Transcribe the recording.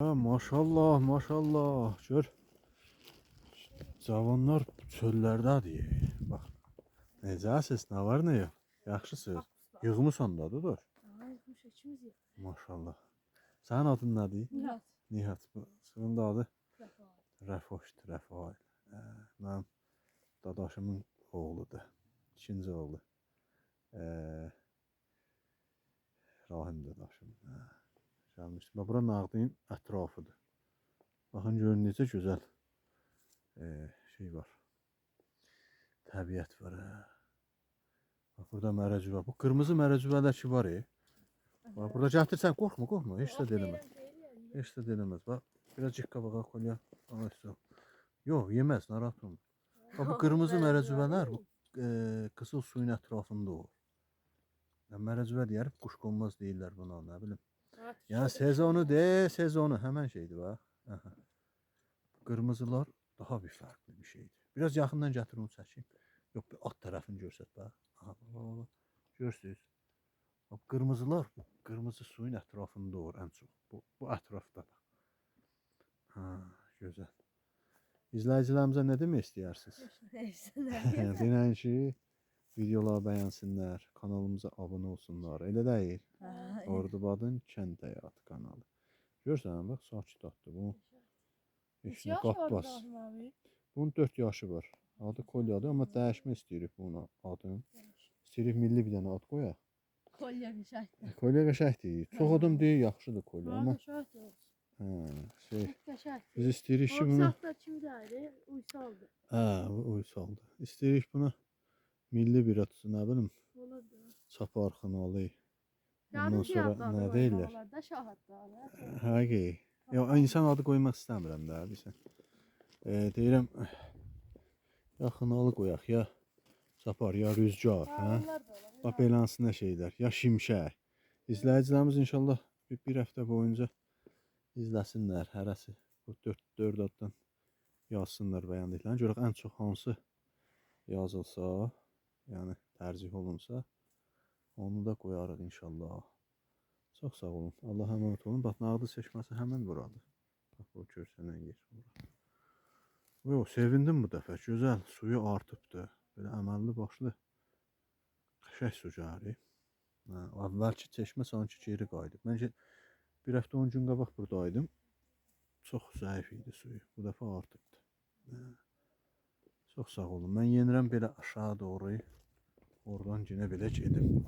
Ha, maşallah, maşallah. Gör. Cavanlar çöllərdədir. Bax. Necəsiz? Nə var nə yox? Yaxşısınız? Yığmısan da, Dodoş. Yığmış, ikimiz yığdıq. Maşallah. Sənin adın nədir? Nihat. Nihat. Sənin də adı? Rəfa. Rəfoşdur, Rəfail. Mənim dadaşımın oğludur. İkinci oğlu. Rahim dadaşım. Gəlmişdi. Bax, bura Nağdın ətrafıdır. Baxın görün necə gözəl şey var. Təbiət var. Bax, burada mərəcüvə. Bu qırmızı mərəcüvələr ki var. Bax, burada gətirsən, qorxma, qorxma. Heç də deləməz. Heç də deləməz. Bax, birazcıq qabağa kolya. Yox, yeməz, narahat olma. Bax, bu qırmızı mərəcüvələr bu qızıl suyun ətrafında olur. Yəni, mərəcüvə deyər, quşqonmaz deyirlər buna, nə bilim. Yəni sezonu de, sezonu həmən şeydir bax. Aha. Qırmızılar daha bir fərqli bir şeydir. Biraz yaxından gətir onu çəkim. Yox, bir at tərəfini göstər bax. Aha, bax, bax, bax. Görürsüz? Bax, qırmızılar bu qırmızı suyun ətrafında olur ən çox. Bu ətrafda da. Ha, gözəl. İzləyicilərimizə nə demək istəyirsiniz? Denən ki, videoları bəyənsinlər, kanalımıza abunə olsunlar. Elə deyil. Ordubadın kənd həyatı kanalı. Görürsən, bax, sakit atdı bu. Heç nə qapbas. Bunun 4 yaşı var. Adı Kolyadır, amma dəyişmək istəyirik bunun adını. İstəyirik milli bir dənə ad qoyaq. Kolya qəşəngdir. Kolya qəşəngdir. Çox adam deyir, yaxşıdır kolya, amma Qəşəngdir. hə, şey, Qəşəngdir. biz istəyirik ki, bunu Saxta kimi deyir, uysaldır. Hə, bu uysaldır. İstəyirik buna milli bir ad, nə bilim, Çapar Xınalı. Ondan sonra nə deyirlər? Da şah adları. Həqiqi. Yox, insan adı qoymaq istəmirəm də, bilirsən. Deyirəm, ya Xınalı qoyaq, ya Çapar, ya Rüzgar, hə? Bax, beləsinə şeylər, ya Şimşək. İzləyicilərimiz inşallah bir həftə boyunca izləsinlər, hərəsi bu 4 addan yazsınlar bəyəndiklərini. Görək ən çox hansı yazılsa, yəni tərcih olunsa, onu da qoyarıq inşallah. Çox sağ olun. Allah'a əmanət olun. Bax, Nağdı çeşməsi həmən buradır. Bax, bu görsənən yer bura. Yox, sevindim bu dəfə. Gözəl, suyu artıbdır. Belə əməlli başlı qəşəng su gəlir. Hə, əvvəlki çeşmə sanki geri qayıdıb. Məncə bir həftə 10 gün qabaq buradaydım. Çox zəif idi suyu. Bu dəfə artıbdır. Hə. Çox sağ olun. Mən yenirəm belə aşağı doğru. Oradan yenə belə gedim.